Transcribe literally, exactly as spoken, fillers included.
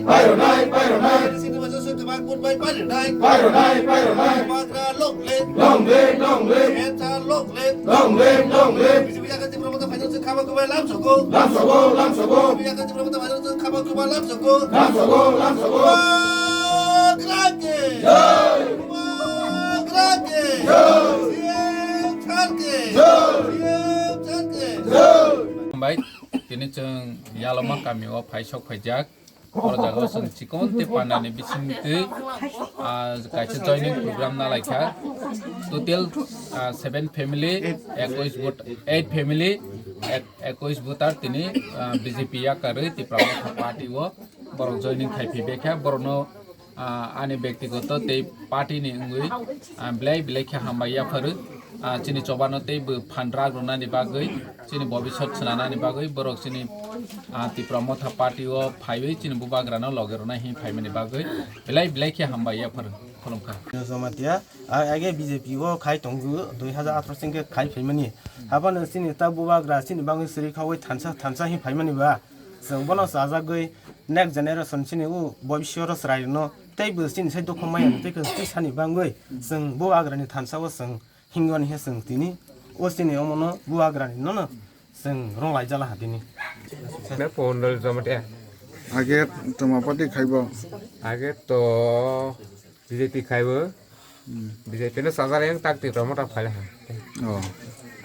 Pairwnai, pairwnai. Sini masa sini tebak pun bai pairwnai. Pairwnai, pairwnai. Bubagra long live. Long live, long live. Ensa long live. Long live, long live. B J P yakan Tipra Motha phainai se khama kubai lam sogo. Lam sogo, lam sogo. B J P yakan Tipra Motha phainai se khama kubai lam sogo. Lam sogo, lam sogo. Bubagra ke. Jai. Bubagra ke. Jai. C M sir ke. Jai. C M sir ke. Jai. Hambai, tini chwng Yaloma kamio phaisok phaijak. Oro jaga o chwng chikon tei pandani bisingtwi, ah, kaisa joining program nalaikha. Total, ah, seven family, ekush vote, eight family, ek-, ekush voter tini, ah, B J P yakarwi Tipra Motha party o borok joining khai phaibaikha. Borokno, ah, ani bektigoto tei party ni wngwi, ah, belai belai khe hambai yapharo. Ah, chini chobano tei bo phan rak rwnani bagwi, chini bobisot swnanani bagwi borok chini, ah, Tipra Motha party o phaiwi chini bubagrano loge rwna hini phaimani bagwi belai belai khe hambai yapharo. Khulumkha. Jamatia, a-, age B J P o khai tongo, dui hazar atharo singkhe khai phaimani. Haphano chini ta bubagra chini bagwi siri khaui thansa, thansa hini phaimani ba. Chwng bono chajagwi next generation chini o bobisot o chwrairokno tei bo chini sai dukhu maya tei khe twi sani bagwi chwng bubagrani thansa o chwng hingoni he chwng tini o chini omono bubagrani nono chwng rwng laijala ha tini. Ne phone dol jamatia. Age toma party khaibo? Age to B J P khaibo. Hmm. B J P no sajar yang tak Tipra Motha phai ha. Oh.